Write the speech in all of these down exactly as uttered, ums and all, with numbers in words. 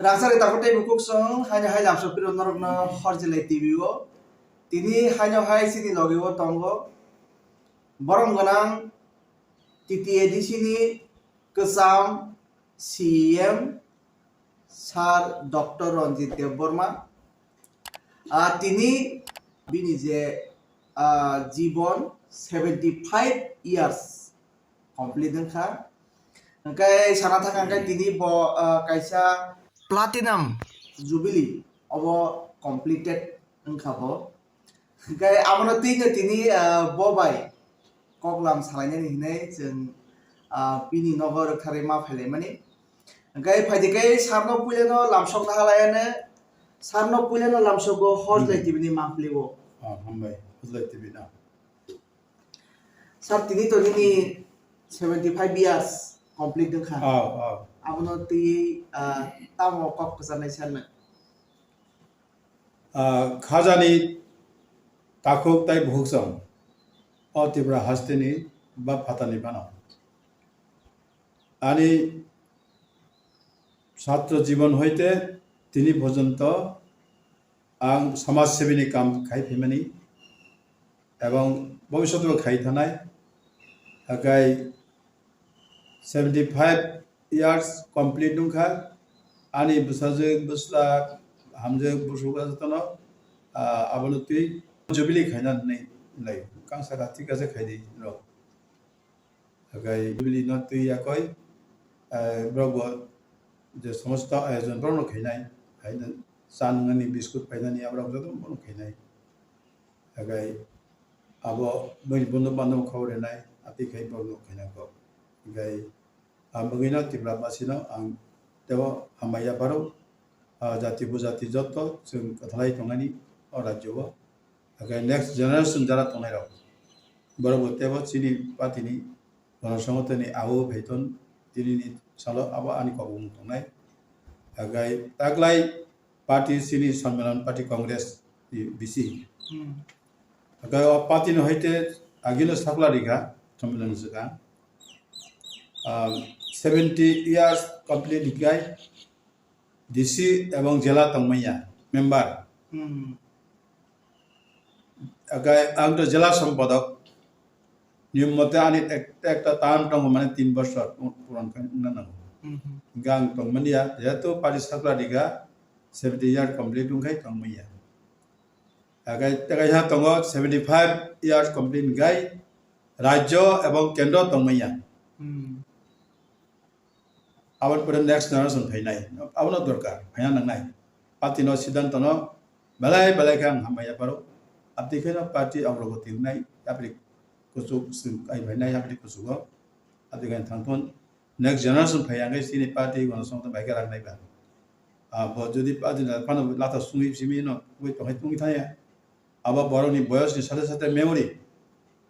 Rangchak ri takhuk tei bukhuk chwng haino hai lamsok phiro norokno Horjilai T V o. Tini haino hai chini logi o tongo borom gwnang T T A D C ni kwcham C E M Sir Doctor Ranjit Debbarma. Ah, tini bini je, ah, jibon seventy five years complete wngkha. Hwnkhe sana thangkha hwnkhe tini bo, ah, kaisa platinum jubilee obo completed wngkha bo. Hwnkhe abono twino tini, ah, bo bai koklam salainani hinwi chwng, ah, bini nogo rwktharwi ma phailaimani. Hwnkhe phaidi khe sarno puilano lamsokna halaiano, sarno puilano lamsogo Horjilai Hmm. T V ni mangpilio. Ah, hambai, Horjilai T V no. Sir, tini to nini seventy five years complete wngkha. Oh, oh. Abono twi, ah, tamo kok kwcharnai sir no? Ah, khajani takhuk tai bukhuk chwng o Tripura hasteni ba phatani phano. Ani chhatro jibon hoite tini porjonto ang samaj sebini kam khai phaimani ebong bobishoto khai thanai. Hakai seventy five years complete wngkha. Ani bwsajwk, bwsla, hamjwk, busugo jotono, ah, abono twi jubilee khaina hinwi lai. Kangsa kha, thik ase, khaidi rok. Hakai jubilee no twi yakoi, eh, borok bo je somosto ayojon borokno khainai. Haino cha nwngnani, biskut painani, aborok joto bono khainai. Hagai abo bini bondhu bandhab khaui rwnai, atwi khai borokno khaina kok. Hagai ang bagwino Tripura basino ang teibo hambai yapharo, ah, jati bujati joto chwng kwthalai tongmani o rajyo o. Hagai next generation jara tongnairok, borokbo teibo chini party ni Gana Songotoni abo phaiton tinini salo abo ani kokbumung tongnai. Hagai taklai party sini Sammelan Party Congress ni bisi. Hmm. Hagai o party no hoite agino sakla rikha Sammelan swkang. Ah, seventy years complete hikai. D C ebong jela tongmanya member. Hmm. Hagai ang to jela sompodok. Niyom mote ani ek-, ekta term tongo, mane tin bosor pu-, puron khe wngna nango. Hmm. Hingke ang tongmanya, jehetu party sakla diga seventy year complete wngkhai tongmanya. Hagai tekaisa tongo seventy five years complete hingkhai rajyo ebong kendro tongmanya. Hmm. Aboni pore next generation phainai, abono dorkar, phaina nangnai. Party no siddhanto no belai belai khe ang hambai yapharo. Aboni khe no party agrogo tingnai, yapri kuchuk swng kai phainai, yapri kuchugo. Aboni khe thangthun next generation phai ang khe chini party Gana Songotoni bai khe rang nai ba. Ah, bo jodi party na phano lata sungwi simi no, wi tonghai tongwi thaya. Abo borokni boyosni sate sate memory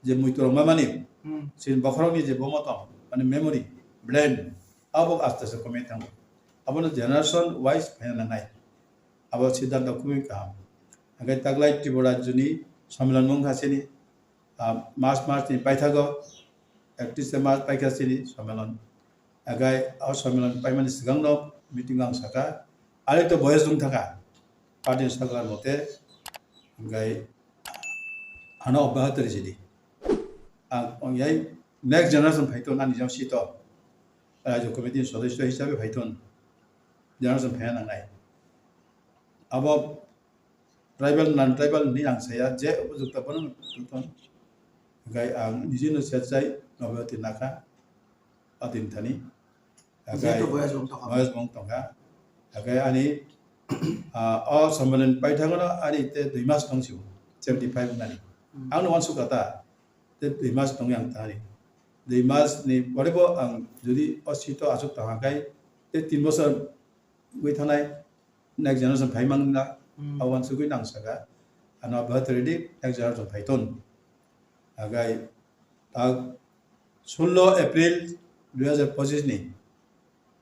je muitu rok mamani, hmm, chini bokhorokni je bomo tong, mane memory, brain, abo aste aste komwi thango. Abono generation wise phaina nangnai. Abo siddhanto kubui kaham. Hingke taklai Tripura rajyoni sammilan wngkha chini, ah, March, March ni paithago, ekatris March paikha chini sammilan. Hagai o sammilan paimani swkangno meeting ang sakha, ani to boyos wng thangkha, party ni saklar mote, hagai ano obyahat rijidi. Ang ongyai next generation phaiton ani jang sito, rajyo committee ni sodosyo hisabe phaiton, generation phaina nangnai. Abo tribal, non tribal ni ang saya, je upojukta bono tongthon. Hagai ang nijino sejai, nobati nakha, adin thani. Hagai jehetu boyas bong tongkha. Boyas bong tongkha. Hagai ani, ah, o sammilan paithagono ani te dui mas tong sio, seventy five nani. Hmm. Ang no wansuk kata, te dui mas tong yang thani. Dui mas ni pore bo ang jodi o sito asuk tongkha kai, te tin bosor wngwi thanai, next generation phai mangna, hmm, awan sugwi nang saka. Ano bwtharidi next generation phai ton. Hagai tak sullo April dui hajar pochis ni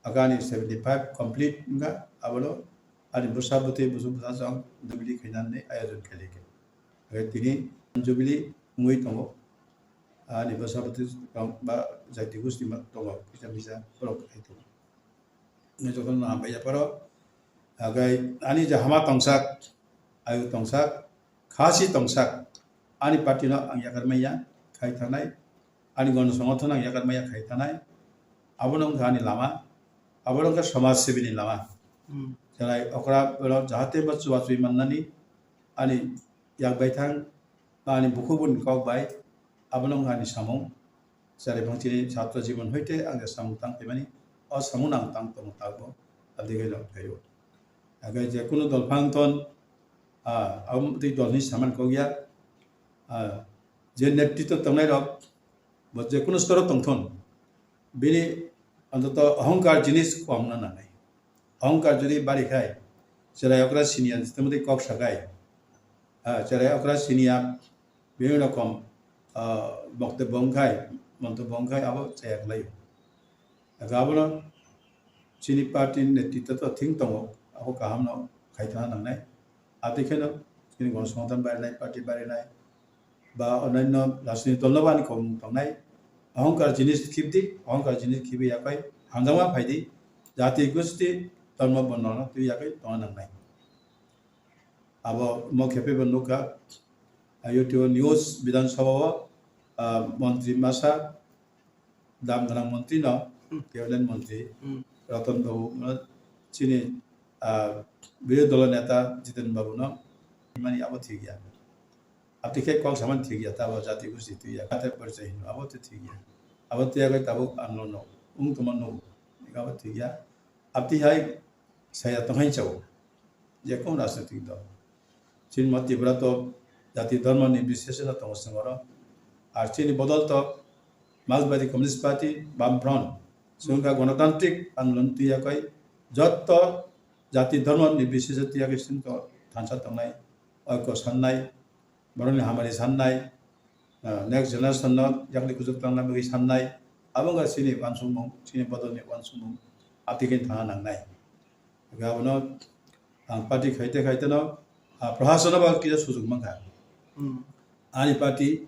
agani seventy five complete wngkha, abono ani bwsa bwtwi busuk bwsa chwng jubilee khainani ayojon khailai khe. Hagai tini jubilee wngwi tongo. Ani bwsa bwtwi ba jati gosti ma tongo, kisa misa borok khai tongo. Jotono hambai yapharo, Hagai ani je hama tongsak, ayu tongsak, khasi tongsak, ani party no ang yakar maya khai thanai, ani gono songothon ang yakar maya khai thanai, abono wngkha ani lama, abono wngkha somaj sebi ni lama. Hmm. Chwrai okra oro jahate ba chubachu mannani ani yak bai thang, ba ani bukhuk boni kok bai, abono wngkha ani samung. Chwrai bangchini chhatro jibon hoite ang je samung tang phaimani, o samung ang tang tongo takbo, abdi khe lok phaio. Hagai je kunu dol phang thon, ah, aboni dol ni saman kok ya, ah, je netritw tongnai rok, bo je kunu stor tong thon, bini antoto ohongkar jinis kom na nanai. Ohongkar jodi bari khai, chwrai okra siniya, tamo tei kok sakai. Ah, chwrai okra siniya, bini rokom, ah, boktobbo wngkhai, montobbo wngkhai, abo chaya khlai. Abo abono chini party ni netritw to thing tongo, abo kaham no khai thana nangnai. Abdi kheno chini gona songothan barinai, party barinai, ba onnaino rajnitik dol no bo ani kok tongnai. Ohongkar jinis khibdi, ohongkar jinis khibi yakhai, hamjakma phaidi, jati gusti, dhormo borno no twi yakhai tongna nangnai. Abo mo khepe bo nukha, ah, YouTube news Bidhan Sabha o, ah, montri masa, dam gwnang montri no, Hmm. Cabinet montri, Hmm. Ratan Babu no, chini, ah, birodhi dolo neta Jiten Babu no, mani abo thik ya. Abdi khe kok saman thik ya, tabo jati gusti thik ya, kate porichoi hino, abo to thik ya. Abo to yakhai tabuk ang no no, wng tongma no, abo thik ya. Abdi hai saya tonghain chao, je kunu rajnitik dol. Chini mo Tripura to jati dhormo ni biseshe no tongo chwng oro. Ar chini bodol to Marxbadi Communist Party, Bam Front, chwng kha gonotantrik andolon twi yakhai jotto jati dhormo ni biseshe twi yakhai chwng to thansa tongnai, oiko sannai, borokni hamari sannai, ah, next generation no yakni kuchuk tangna bagwi sannai, abo wngkha chini uansukmung, chini bodolni uansukmung, abdi khe thangna nangnai. Hwnkhe abono ang party khaite khaite no, ah, Prahasano bo kisa sujuk mankha. Hmm. Ani party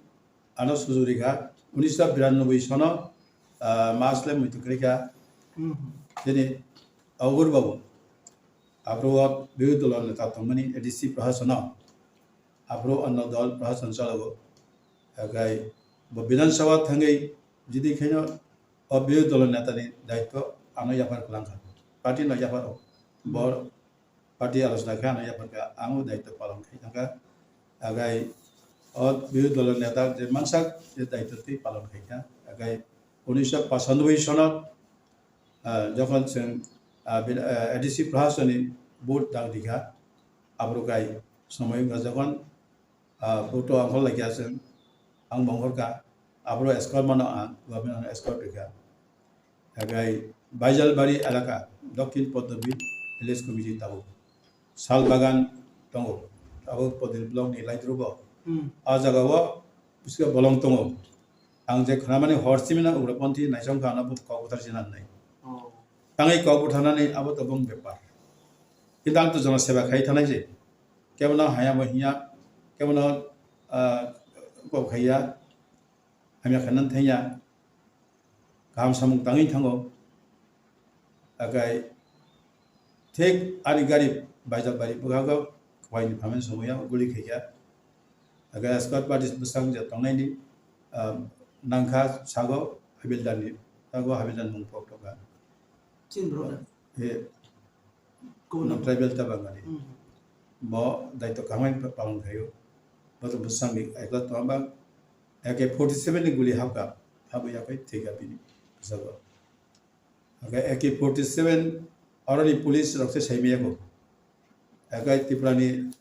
ano sujuk rikha, unisho biranoboi sono, ah, March le muitu kwrwikha. Hmm. Chini Augur Babu, aphuru o birodhi dolo neta tongmani A D C Prahasano. Aphuru ano dol Prahashan chalogo. Hagai bo Bidhan Sabha thangwi jidi khaino o birodhi dolo netani daitw ano yaphar kwlangkha. Party no yapharo. Bo party alochona khe ano yaphar kha, ang o daitw palon khai thangkha. Hagai o birodhi dolo neta je mansak je daitw twi palon khai kha. Hagai unisho pachanoboi sono, ah, jokhon chwng, ah, bil-, ah, A D C Prahashanni vote dak dikha, aphuru kai somoi wngkha jokhon, ah, vote o ang hor laikha chwng, ang bo hor kha, aphuru escort mano ang, government ano escort rikha. Hagai Baijalbari elaka, Dokhin Poddobi Village Committee tabuk. Sal bagan tongo, abo Podil block ni Laidrubo. Hmm. A jaga o bwswk bolong tongo. Ang je khwnamani hor simina ugra ponthi naisong kha ano kok buthar sinanai. Oh. Tangwi kok butharnani abo to bong bepar. Kintu ang to jono seba khai thanai je. Kebono haya bo hiya, kebono, ah, kok khaiya, hamya khanan thaiya. Kaham samung tangwi thango. Hagai thik ani gari baijak bari bwkhago khwlaini phaimani somoya guli khaikha. Hagai escort party bwsang je tongnaini, ah, nangkha sago habildarni, sago habildarni mung pok tongkha. Chin bro. He, Kuno tribal ta Bangali. Hmm. Bo daitw kaham palon khaio. Bo to bwsangni ekla tongma A K forty seven ni guli hapkha. Hapwi yakhai thwikha bini bwskango. Hagai A K forty seven oroni police rok se saimaya kho. Hagai Tripura ni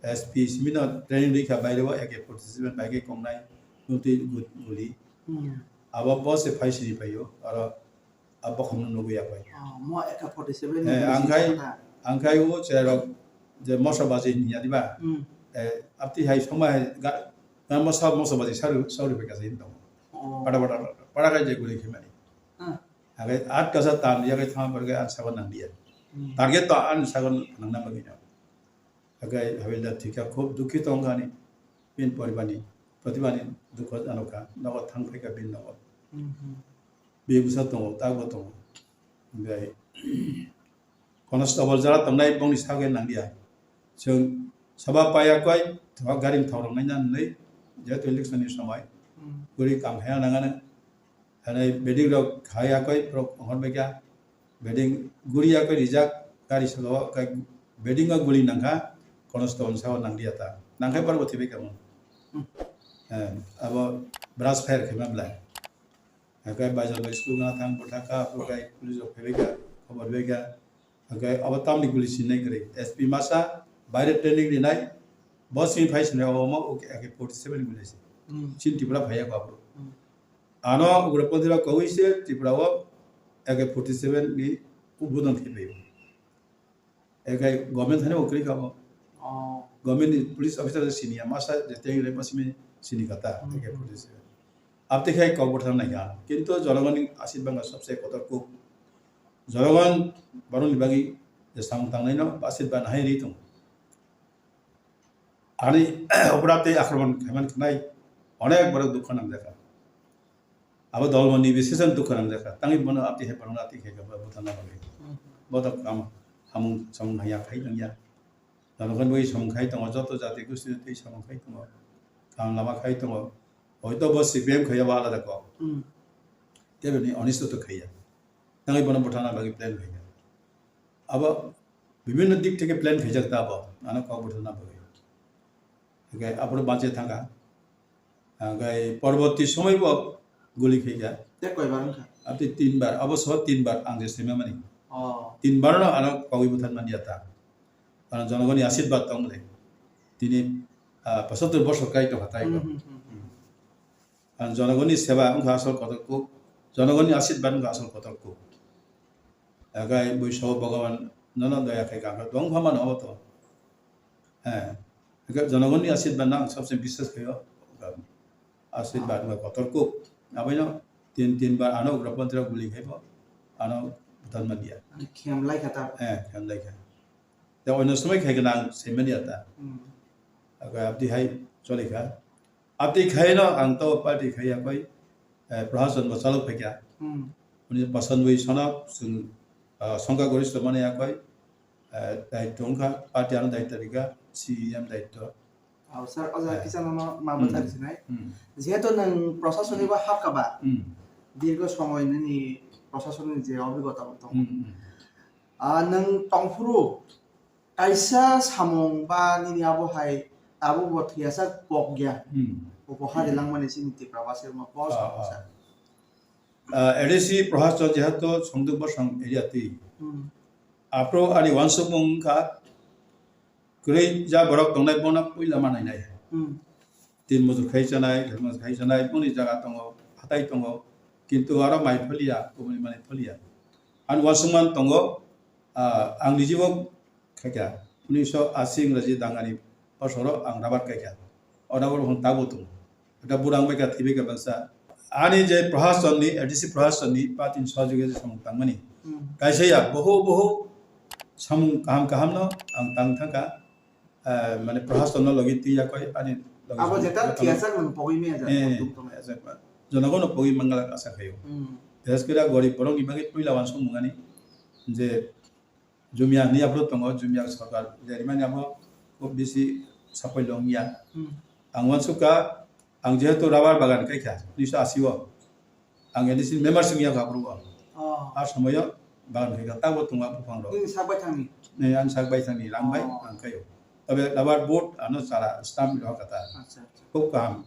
S P simi no training rikha baire o A K forty seven bai khe kongnai nutwi gu-, guli. Hmm. Abo bo se phai sini phaio. Aro a bokhomno nugwi ya bai. Oh, mo A K forty seven ni Eh, police ang khai, kotha. Ang khai o chwrairok je mosa baji hinya diba? Hmm. Eh, apti hai songma hai ga-, ga mosa, mosa baji saru, saru beka jai tong. Oh. Pada, pada, pada kai je guri khimani. Ah. Hagai at kasa tan ya kai thang bar kai an saban nang dia. Hmm. Target to an saban nang na bagi na. Hagai hawildar thika khub dukhi tong kani. Pin poribani, protibani dukho anokha. Nogo thang phaika bin nogo. Hmm, hmm. Bebsa tongo, tago tongo. Gai. Constable jara tongnai bongni sagwi nangya. Chwng saba paya koi, thoba gari thok rok naina nwnwi, jehetu election ni somoi, Hmm. kwrwi kam haya nangano. Hanai beding rok haya koi, borok hor baikha. Beding guri ya koi rijak, gari salo kai beding o guli nangkha, constable sao nangya ta. Nangkhai borok bo thwibai kamo. Hmm. Eh, abo brush fire khaima belai. Hwnkhe bajar bai school gana thang bwthakha, hwnkhe police rok phaibaikha, khobor baikha. Hwnkhe abo tamni guli sinai kwrwi. S P masa baire training rinai, bo simi phai sinai omo A K forty seven guli se. Hmm. Chin Tripura phaiya ko abo. Hmm. Ano ugraponthi rok kowui se Tripura o A K forty seven ni udbodon khe phaibo. Ekai government thani bo kwrwi kha bo. Oh. Government ni police officer sini ya, masa je tei re pasimi sini kata, Hmm. ekai police. Abte khai kok bwthar nai kha. Kintu jonogon ni asit bangla sobse kotor kuk. Jonogon borok ni bagwi je samung tangnai no asit ba nahai ri tong. Ani opor tei akromon khaiman khnai onek borok dukha nang jakha. Abo dolmoni bisesano dukha nang jakha. Tangwi bono ati hai bono ati hai khe bo bwthana bagwi. Hmm. Bo to kam hamung samung haya khai tongya. Janogon bai samung khai tongo, joto jati gosti tei samung khai tongo. Kam lama khai tongo. Hoito bo C P M khaiya bo alada kok. Hmm. Teboni onisto to khaiya. Tangwi bono bwthana bagwi plan khaiya. Abo bibhinno dik theke plan khaijak ta abo, ano kok bwthana bagwi. Hwnkhe aphuru bache thangkha. Hwnkhe porborti somoi bo guli khaikha. Tei koibar wngkha? Abo tei tinbar, abo soho tinbar ang je swimamani. Oh. Tinbar no ano kogwi bwtharmani ya ta. Ano jonogoni asirbad tong le. Tini, ah, pochattor bosor kai tongkha tai Hmm, ko. hmm, hmm, hmm. Ang jonogoni seba wngkha asol kotor kuk, jonogoni asirbad wngkha asol kotor kuk. Agai bui sobo Bhogoban nono doya khai kha, dong pha mano obo to. He, agai jonogoni asirbad no ang sabse biswas khaio. Asirbad wngkha kotor kuk. Abaino tin, tin bar ano ugra pontira guli khaibo, ano butan mania. Ani khem lai kha ta. He, khem lai kha. Te oino somoi khai gana ang saiman ya ta. Hmm. Agai abdi hai choli kha. Abdi khai no ang to party khai ya koi, eh, Prahashan bo chalok phai kha. Hmm. Uni pasan bui sana sung, ah, songkha gorista mani ya koi, eh, daitwa wngkha, party ano daitwa rikha, C E M daitwa. Oh, sir, oja Eh. kisa no ma Hmm. bwthar sinai. Hmm. Jehetu nwng Prasasoni bo hapkha ba, Hmm. dirgo somoi nini Prasasoni je obhigota bo tongo. Hmm, hmm. Ah, nwng tongphuru kaisa samung ba nini abo hai tabuk bo thwiyasa kok ya. Hmm. Upohar rilangmani chini Tipra basi rwma bo Ah, samung ah. sa. Ah, A D C Prahashan jehetu Songduk Bosong area twi. Hmm. Aphuru ani wansukmung wngkha kwrwi ja borok tongnai bono puila ma nainai. Hmm. Tin mojor khai chanai, dhar mojor khai chanai, boni jaga tongo, hatai tongo, kintu aro mai phaliya, kubuni manwi phaliya. Ani wansukmani tongo, ah, ang nijibo khaikha, unnish ashi Ingraji dangani bosoro ang rabar kaikha. O rabar hwn tabuk tongo. Eta burang bai kha, thwi bai kha baksa. Ani je Prahashan ni, A D C Prahashan ni, patin sohojogita samung tangmani. Hmm. Kaisa ya, boho, boho samung kaham, kaham no ang tang thangkha. Eh, mane Prahashan no logi twi ya koi, ani logi Abo samung jeta kaham. Thiyasa nwng pogwi maya ja, Eh, tong tong. Jonogon no pogwi mangala asa khayo. Hmm. Bises kore gorib borok ni bagwi puila wansukmung ani je Jumia hwnwi aphuru tongo, Jumia sorkar je rimani abo khub bisi sapai long ya. Hmm. Ang wansukha, ang jehetu rabar bagan kaikha, unnish ashi o. Ang A D C member se wngya kha aphuru o. Oh. A somoyo bagan kaikha, tabo tongo buphang rok. Nini sak bai thangni? Ne, ang sak bai thangni, rang bai, Oh. ang kayo. Tobe rabar board ano chara stamp rok kata. Acha, acha. Khub kaham.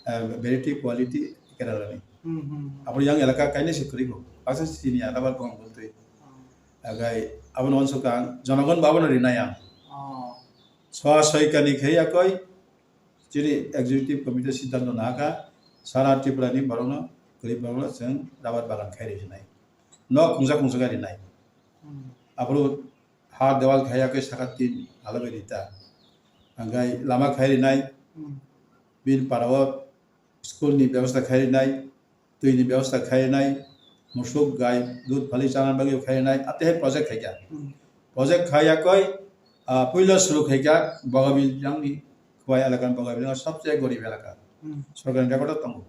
Eh, variety, quality, Kerala ni. Hmm, hmm, hmm. Abo yang elaka kainwi se kwrwi bo. Baksa sini ya, rabar buphang bwtwi. Oh. Agai, abono uansukha ang, jonogon bo abono rinai ang. Oh. Soa soikani khe yakoi, chini executive committee siddhanto nahakha, sara Tripura ni borokno, kwrwi borokno chwng rabar bagan khai rinai. Nok khungsa khungsa khai rinai. Hmm. Aphuru har dewal khai yakoi saka tin hala bai rita. Angkhai lama khai rinai, Hmm. bini para o school ni bebosta khai rinai, twi ni bebosta khai rinai, musuk, gai, dudh phalwi chana bagwi khai rinai, athe hai project khai kha. Hmm. Project khai yakoi, ah, puila suru khai kha, Bogabil yang ni, Khowai elaka ni Bogabil yang sabse gorib elaka. Hmm. Sorkar ni record o tongo.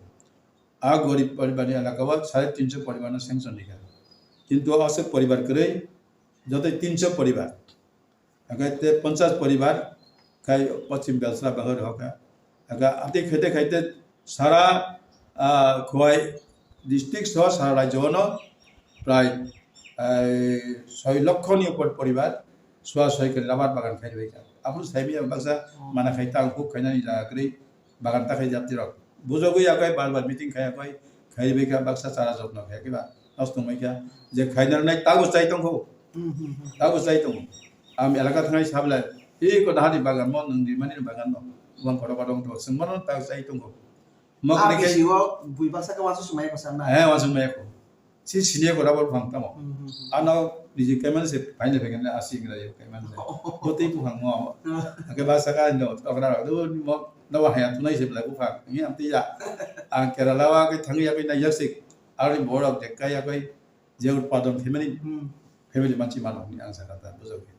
A gorib poribar ni elaka o sare tinso poribar no sanction rikha. Kintu o aswk poribar kwrwi, Joto tinso poribar. Hwnkhe te ponchas poribar khai Poschim Belchra bagwi rohorkha. Hwnkhe ati khaite khaite sara, ah, Khowai district soh sara rajyo no prai, eh, soi lokho ni upor poribar sua soi khe rabar bagan khai rwbaikha. Aphuru saimanya baksa mana khai tang huk khainani jaga kwrwi bagan ta khai japti rok. Bujogwi yakoi bar bar meeting khai yakoi khai rwbaikha baksa chara jotno khai khe ba nosto wngbaikha je khainani nai tago chai tongkho. Hmm, hmm, hmm. Tago chai tongo. Ang elaka thangai sabla, "Ih, ko dahani bagan mo, nwng rimani bagan mo." Uang kotor kotor wngtong, swngmano tago chai tongo. Mok Ah, ni khe bisi o bui baksa khe wansuk swmai ko sa na? Eh, wansuk mai ko. Si sini ko rabo phang tamo. Hmm, hmm, hmm. Ano niji kaiman se paine pegene asi ngra yo kaiman se. Oh. Bo tei buphang mo. Ake baksa ka ndo, okra do mo, no haya tunai se bla buphang. Ni am ti ya. Ang Kerala wa ke thangi ya ke na yasik. Ari borok de kaya koi. Je utpadon family, Hmm. family manchi mano hwnwi ang sakha ta, bujok khe.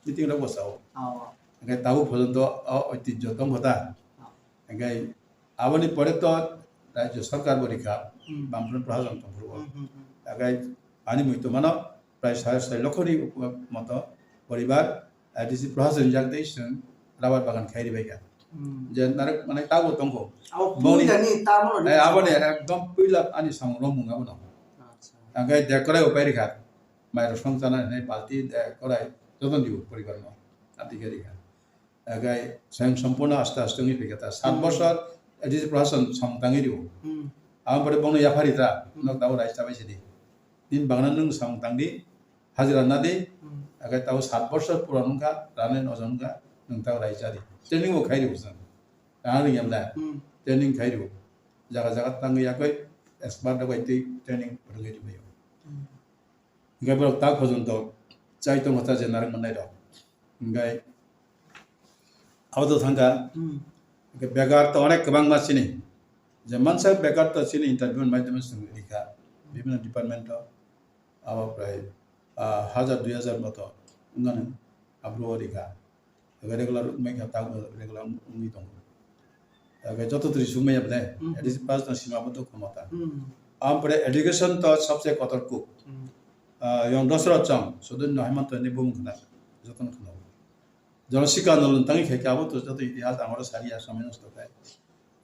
Meeting rok bo sao. Oh. Hwnkhe tabuk porjonto o oitijjo tongkho ta. Oh. Hwnkhe aboni pore to rajyo sarkar bo rikha, Hmm. Bamfront Prashason tongphuru bo. Hmm, hmm, hmm. Hwnkhe ani muitu mano prai sare soi lokho ni moto poribar, A D C Prashason jak tei chwng rabar bagan khai ribaikha. Hmm. Je narwk manai tabuk tongkho. Abo Boni puila ni tamo ni Eh, abo ni ekdom puila ani samung romung abo no. Acha. Hwnkhe dekore upai rikha. Mairok song chana hinwi balti, dekore joto ni poribar no. Ati khe rikha. Hwnkhe swayang sompurno aste aste wngwi phaikha ta. Sat Hmm. bosor A D C Prashason samung tangwi rio. Hmm. Aboni pore bono yaphari ta. Hmm. Nok tabuk raisa bai sidi. Nini bagano nwng samung tangdi, hajira nadi, Hmm. hwnkhe tabuk sat bosor puron wngkha, rani ojon wngkha, nwng tabuk raisa di. Training bo khai rio chwng. Rani yamla. Hmm. Training khai rio. Jaga jaga tangwi yakoi expert rok bai twi training phwrwngwi rwbaio. Hmm. Hwnkhe borok ta khojonto chai tongkha ta je narwk mannai rok. Hwnkhe abo to thangkha. Hmm. Hwnkhe bekar to onek kwbangma chini. Je mansa bekar to chini interview ni maidhyame chwng rikha. Bibhinno department o abo prai, ah, hajar dui hajar moto wngmano abro rikha. Regular wngmai kha, tabuk regular wngwi tongo. Tabuk joto twi sumaya bole, Hmm. A D C pass no sima bo dukhu mata. Hmm. Ampore education to sabse kotor kuk. Hmm. Ah, yong dosra chong, sudun no haiman to ni bum khna, joto no khna. Jono sika no lun tangi khe khe abo to joto itihas amaro sariya samay nosto khai.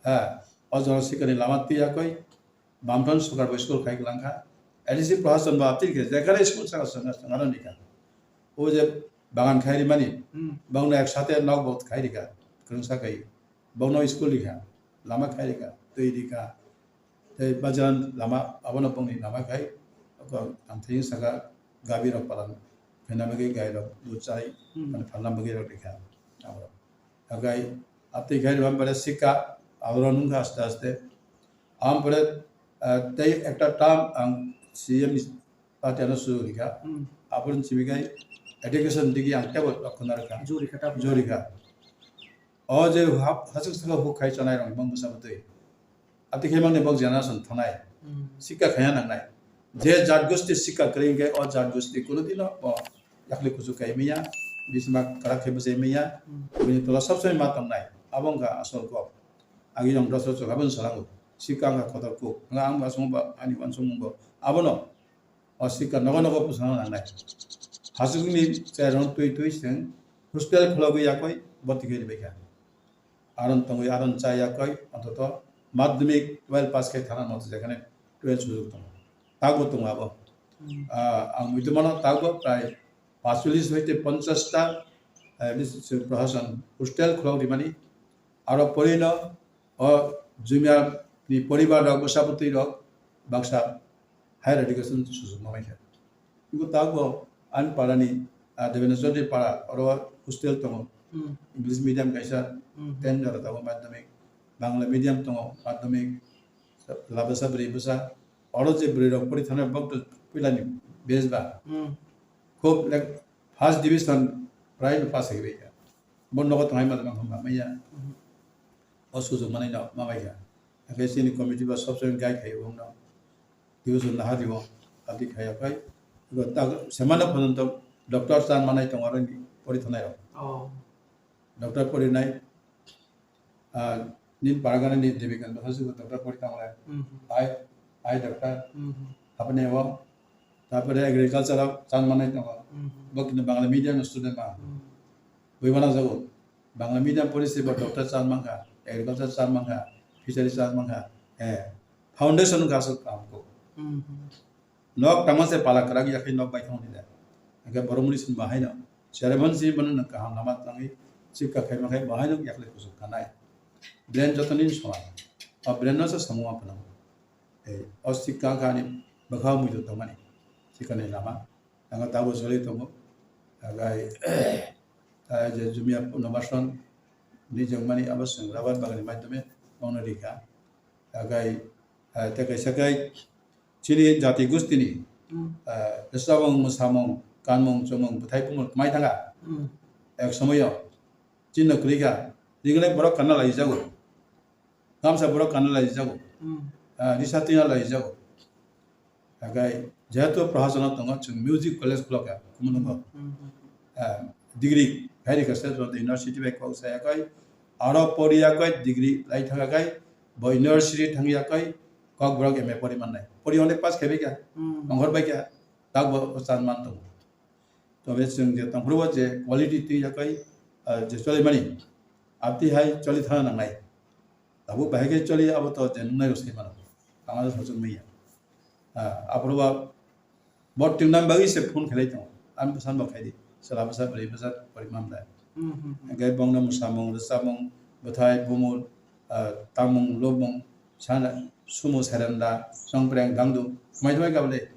Ha, o jono sika ni lama tiya koi, Bamfront Sokar bo school khai langkha. A D C Prashason bo aptil khe, jekhare school saka sanga sanga rw nikha. O je bagan khai rimani, Hmm. bongno ek sate nok bo khai rikha, kwrwngsa khai. Bongno school rikha, lama khai rikha, twi rikha. Tei bajan lama, abono bongni lama khai, ang thayung saka gabi rok palan khaina bagwi gai rok bo chai, Hmm. mane phalna bagwi rok rikha. Abo. Hagai, atwi khai rwma pore sikha, aboro nungkha aste aste. Ampore, ah, tei ekta term ang C M party ano sujuk rikha. Hmm. Aboni simi khai education digi ang tebo rok khna rikha. Juri kha tabo. Juri kha. O je hap-, hachuk saka huk khai chanai rok bang bwsa bwtwi. Ati khe mangni bok generation thanai. Hmm. Sikha khaya nangnai. Je jat gosti sikha kwrwi hwnkhe o jat gosti kunudino bo yakli kuchuk kai manya, bisma kwrak khe bwchai manya, Hmm. bini tola sob somoi ma tongnai. Abo wngkha asol kok. Agi jong dosra chwng aboni salango. Sikha wngkha kotor kuk. Wngkha ang aswk ba ani uansukmung bo. Abono o sikha nogo nogo bwsano nangnai. Hachukni chairno twi twi chwng hostel khulogwi yakoi bwtwi khe ribaikha. Aron tongwi aron cha yakoi, antoto madhyamik twelve pass khe thana moto jekhane twelve sujuk tongo. Takbo tongo abo. Hmm. Ah, ang muitu mano takbo prai pacholish hoite ponchash ta, eh, dis-, Prashason hostel khulok rimani. Aro porino o jumia ni poribar rok, bwsa bwtwi rok baksa higher education sujuk ma maikha. Bo tabuk ani para ni, ah, Debendrajyoti para, oro hostel tongo. Hmm. English medium kaisa, Hmm. ten jora tongo madhyamik. Bangla medium tongo madhyamik. Lada sa bwrwi bwsa. Oro je bwrwi rok pori thangna bok to puila ni base ba. Hmm. Khub like first division prai no pass hai bai ya. Bo nogo tongai ma tong ma maya. Hmm. O sujuk manai no ma bai ya. Hwnkhe chini committee bo sob somoi guide khai o wngno. Division naha dio, ati khai o khai. Ro ta semana porjonto doctor chan manai tongo aroni pori thanai rok. Oh. Doctor pori nai, ah, nin paragana ni Devikanta hasi doctor pori thango lai. Mhm. Ai, ai doctor. Mhm. Apne o Tarpore agriculture o chan manai tongo. Hmm. Bo kintu Bangla medium student ma. Hmm. Bui mana jago. Bangla medium pori se bo doctor chan mankha, agriculture chan mankha, fishery chan mankha. Eh, foundation wngkha aswk kam kok. Hmm. Nok tangma se pala kwrak yakhe nok bai thangni da. Hingke borok muni sin bahai no. Cheremon si bono nang kaham lama tangwi sikka khaima khai bahai no yakle kusuk kanai. Brain jotoni soman. O brain no se samung apnang. Eh, o sikka kani bwkha muitu tongmani. Sikkani lama. Ang tabuk choli tongo. Agai, ah, je Jumia Punomason ni jengmani abo chwng rubber bagani maidome bono rikha. Agai, ah, tei kaisa kai chini jati gustini, Hmm. ah, samung, mwsamung, kanmung, chumung, bwthai bumung kwmai thanga. Hmm. Ek somoyo chini kwrwi kha. Ringnai borok kanna lai jago. Gamsa borok kanna lai jago. Hmm. Ah, risa twi lai jago. Hagai, jehetu Prohasano tongo, chwng music college khulokya, Kumunungo. Hmm, hmm, hmm. Ah, degree, hai rikha se, university bai kok saya kai, aro poriya kai, degree lai thaka kai, bo university thangya kai, kok borok M A pori mannai. Pori onek pass khebai kha, Hmm. tonghor bai kha, tak bo chan man tongo. Tobe chwng je tongphuru bo je quality twi yakai, ah, je choli mani, abti hai choli thana nangnai. Abo bahai khe choli abo to je nungnai rw sai mano. Tama rw sajwk manya. Ah, aphuru bo bo twingnani bagwi se phone khlai tongo. Ani bwsano bo khai di. Chwla bwsa bwrwi bwsa pori mamda. Hmm, hmm, hmm. Hingke bongno mwsamung, rwchapmung, bwthai, bumung, ah, tamung, lobmung, sana, sumu, serenda, chongpreng, dangdu, khmai thmai kabale.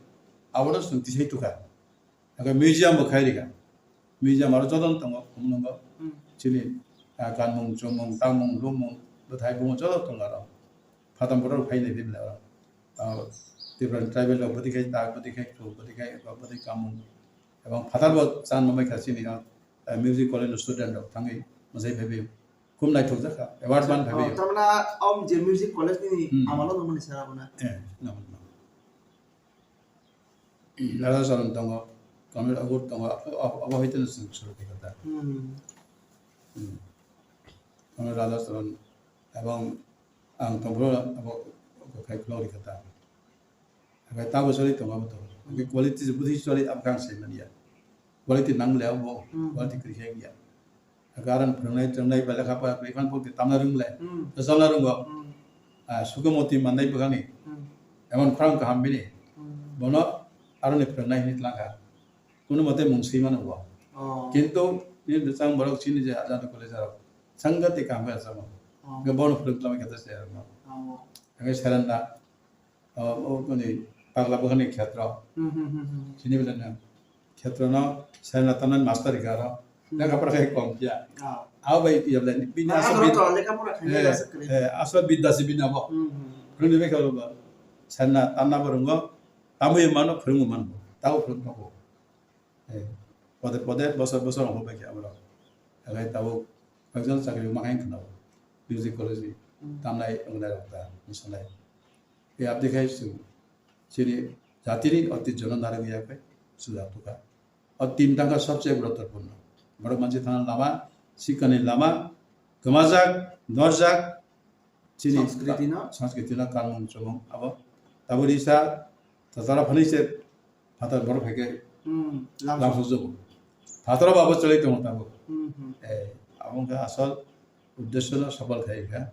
Abono chwng tisai tukha. Hingke museum bo khai rikha. Museum aro jotono tongo, Kumunungo. Hmm. Chini, ah, kanmung, chumung, tamung, lumung, bwthai, bumung joto tongo aro. Phatam borok phai nai bini aro. Ah, different tribal rok bwtwi khai tak, bwtwi khai thuk, bwtwi khai eko, bwtwi kamung. Ebong phatar bo chan mamai kha chini o, ah, music college ni student rok thangwi mwsai phaiwi. Khum naithok jakha, award man phaiwi. Oh, tamna om je music college ni Hmm. amalo nangmani sara bona. Eh, nangmani. Radha Charan tongo, Comrade Agur tongo, abo, abo, abo hai teno chwng suru khe kha ta. Hmm. Hmm. Comrade Radha Charan, ebong ang tongphuru abo khai khulok rikha ta. Hingke tabo choli tongo abo tongo. Hingke quality je bwtwi choli abo khe ang sai manya. Quality nang le abo, Hmm. quality kwrwi khe wngya. Garan phwrwngnai, chwngnai, belai kha pora kwrwi phano bo tamna rwng le. Hmm. Chwla rwngo. Hmm. Ah, sukhomoti mannai bwkhani. Hmm. Emon khorang kaham bini. Hmm. Bono aroni phwrwngnai hinwi tlang kha. Kuno mote mung swi mano bo. Oh. Kintu, bini bwsang borok chini je ajat college rok. Sangati kaham khe achama. Oh. Hingke bono phwrwng tongmani khe ta se rwngno. Oh. Hingke serenda. O, o, kuni pagla bwkhani khetra. Hmm, hmm, hmm, hmm. Chini belai no khetra no serna tanani master rikha aro. Hmm. Lekha pora khe kom kya. Ah. Abo bai iya belai bini Ah, asal aro bid-, to lekha pora khaina eh, asal kre. Eh, asal bidya si bini abo. Hmm, hmm. Phwrwngni bai khe abo ba. Serna tanna bo rwngo. Tamwi mano phwrwngwi mano. Tabo phwrwng tongo. Eh, pode pode bosor bosor ongkhorbai khe aborok. Hingke tabuk ekjon chakri mangai khna o. Music college ni Hmm. tamnai wngnai rok ta, mwsanai. Tei abdi khai chwng chini jatini otijono narwk ya khai suda tukha. O tinta kha sobse guruttopurno. Borok mansi thana lama, sikkani lama, kwmajak, norjak, Chini Sanskriti no? Sanskriti no kanmung chumung abo. Tabuk risa tatara phani se phatar borok hai khe Hmm, lam lamsok jogo. Phatar bo abo chwlai tongo tabuk. Hmm, hmm. Eh, abo wngkha asol uddesyo no sopol khai kha.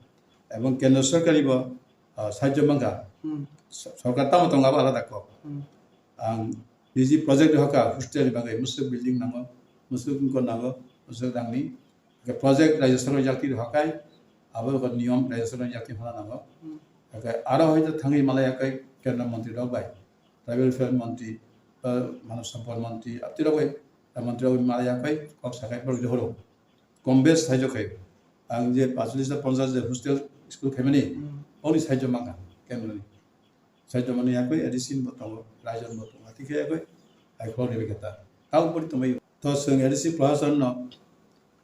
Ebong kendra sorkari bo, ah, sahajyo mankha. Hmm. So-, sorkar tamo tongo abo alada kok. Hmm. Ang niji project hoka hostel ni bagwi musuk building nango, musuk wngkor nango, musuk rangni. Hingke project Rajya Sarkar ni yakti rok hakai, abo khe niyom Rajya Sarkar ni yakti phano nango. Hmm. Hingke aro hai ta thangwi malai yakai Kendra Mantri rok bai, Tribal Welfare Mantri, eh, Manav Sampad Mantri, abtwi rok bai, eh, Mantri rok bai malai yakai, kok sakai borok johoro. Kom bes sahajyo khai. Ang je pachlis ta ponchas je hostel school khaimani, Hmm. oni sahajyo mangkha Kendra ni. Sahajyo mani yakai A D C bo tongo, Rajon bo tongo, tei khe yakai, hai khorok ni bai khe ta. Tamo pori tongbai. To chwng A D C Prashasan no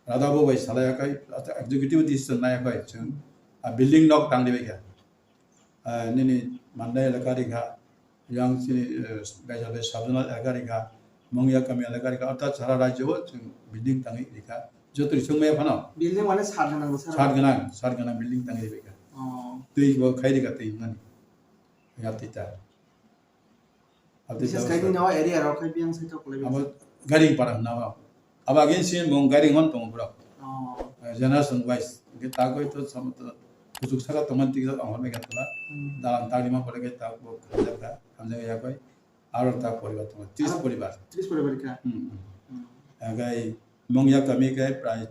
rada bo bai salai yakai, executive decision nai yakai chwng a building nok tang di bai kha. Ah, nini Mandai elaka ri kha, yang chini, eh, Gajalbai sub zonal elaka ri kha, Mungya kami elaka ri kha, orthat sara rajyo o chwng building tangwi ri kha. Joto ri chwng maya phano. Building mane sat gwnang sara? Sat gwnang, sat gwnang building tangwi ri bai kha. Oh. Twi bo khai ri kha twi mani. Ya twi ta. Aboni bises khe nini o area rok khe biyang sai tok lai. Abo gari para hwnna o. Abo agin si mung gari ngon tongo borok. Oh. Eh, generation wise. Hwnkhe ta goi to sam to kuchuk saka tongmani twi ang hormai kha tola. Hmm. Dalan tangni ma pore khe ta bo hamjak kha, hamjak ya koi. Aro ta poribar tongo, tris poribar. Tris poribar kha. Hmm, hmm. Hmm. Agai mung ya kami khe prai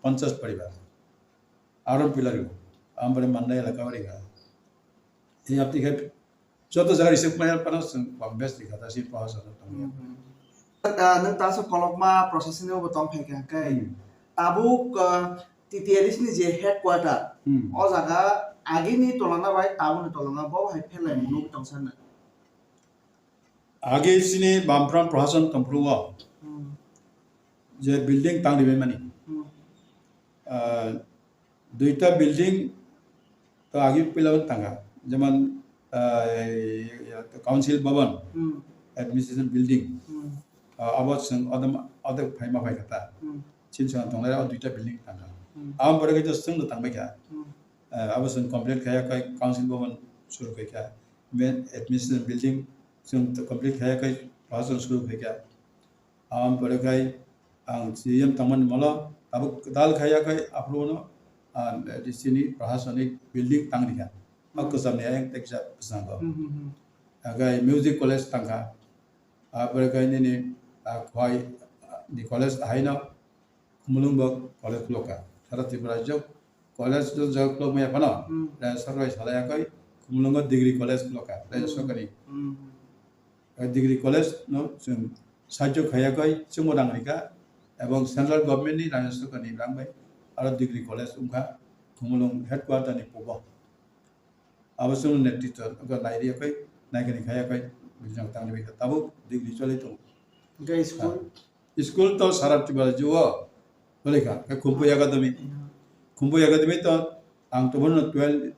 ponchas poribar. Aro pillar yo. Ambore mannai elaka ori kha. Ei apti khe joto jaga receive maya pano chwng kok bes ni kha ta si proha sa tong ya. Hmm, hmm. Ah, nwng ta so kolokma processing bo tong phai kha khe. Hmm. Tabuk, ah, T T A D C ni je headquarter, hmm, o jaga agini tolana bai tabukni tolana bo hai phelai mwnwi tong sana. Age chini Bamfront Prohason tongphuru o, hmm, je building tang ribai mani. Hmm. Ah, duita building to age puila tanga, jemon, ah, ei, Council Bhavan, hmm, administration building. Hmm. Ah, abo chwng odom, odek phaima phai kha ta. Hmm. Chini chwng tongnai o duita building tanga. Hmm. Abo pore khe chwng no tangbai kha. Hmm. Ah, abo chwng complete khaya kha Council Bhavan suru khai kha. Main administration building chwng complete khaya kha, Prohason suru khai kha. Aboni pore khai ang C M tongmani molo tabuk kwtal khai ya khai aphuru no, ah, D C ni prohasonik building tang rikha. O, hmm, kwcham ni ayang tei kisa bwskango. Hmm, hmm, hmm. Agai music college tangkha. Abore khai nini, ah, khwai, ah, ni college haino Khumulwng bo college khulokha. Sara Tripura jok college to jok khulok maya phano, hmm, Rajya Sarkar bai salai yakoi Khumulwngo degree college khulokha, Rajya, hmm, Sarkar ni. Hmm. Eh, degree college no chwng sahajyo khaiya koi chwngbo rang rikha, ebong central government ni Rajya Sarkar ni rang bai aro degree college wngkha Khumulwng headquarter ni pubo. Abo chwngno netritw wngkha nai riyakoi, naikhani khayakoi, building tangri bai kha tabuk degree choli tongo. Hwnkhe school? Ah, school to sara Tripura jio choli kha, khe Khumpui Academy. Hmm. Khumpui Academy to ang tongmani twelve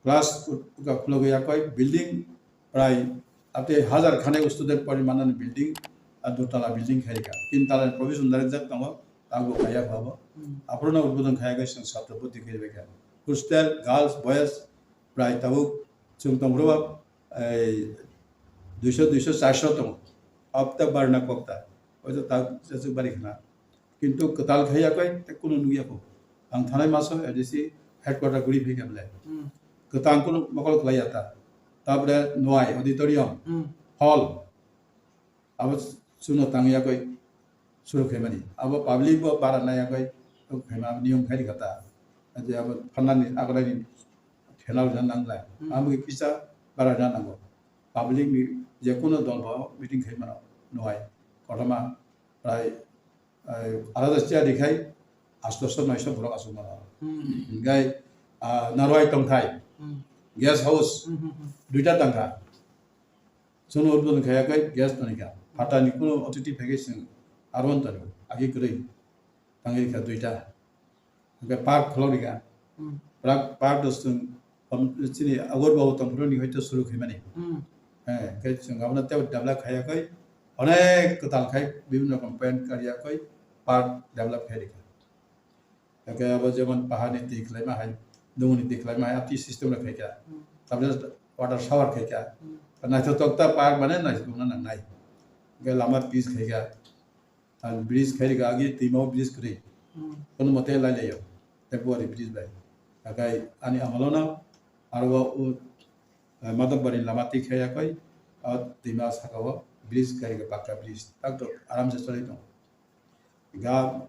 class wngkha khulogwi yakoi building prai ate hajar khanai student pori manani building, a dotala building khairikha. Tin tala ni provision darijak tongo, tabuk khaya phabo. Hmm. Aphuru no udbodon khayakoi chwng satro bwtwi khairikha. Hostel, girls, boys, prai tabuk chwng tongphuru ba, ei, duiso, duiso, charso tongo. Apta barna kokta. Oito ta jachuk bari khna. Kintu kwtal khai yakoi, tei kunu nukya kho. Ang thanai maso A D C headquarter guri phai kha bwle. Hmm. Kwtal kunu mokol khlai ya ta. Tabore Nwai auditorium, hmm, hall. Abo chwngno tang yakoi suru khaimani. Abo public bo bara na yakoi khaima niyom khai rikha ta. Aje abo phanani agraini thena rwna nanglai. Hmm. Abo kisa bara rwna nango. Public ni je kono dol ba meeting khai mano Nwai. Kotorma prai, eh, arada chair rikhai astoso noiso borok asuk mano. Hmm. Hinkhe, ah, Narwai tongthai, hmm, guest house, hmm, hmm, hmm, duita tangkha. Chwngno udbodon khaiya khe guest tongkha. Phatani kuno otiti phaikhai chwng aro tongkha. Agi kwrwi tangwi rikha duita. Hwnkhe park khulok rikha. Hmm. Park, park do chwng, um, chini Agor Babu tongphuru ni hoito suru khaimani. Hmm. Eh, khe chwng abono tei develop khaiya khe onek kwtal khai bibhinno rokom paint kariya khe park develop khai rikha. Hwnkhe abo jemon paharni twi khlaima hai, dumuni twi khlaima hai, atwi system rok khaikha. Hmm. Tabjani water shower khaikha. Hmm. Naithotok ta park mane naithokna nangnai. Hwnkhe lama pitch khaikha. Ang bridge khai rikha, agi twima o bridge kwrwi. Hmm. Kono mote lai lai o. Temporary bridge bai. Hakai ani amalono aro o, eh, Madhobari lama twi khaiya koi, o twima saka o bridge khai rikha, pakka bridge. Tak to aram se choli tongo. Ga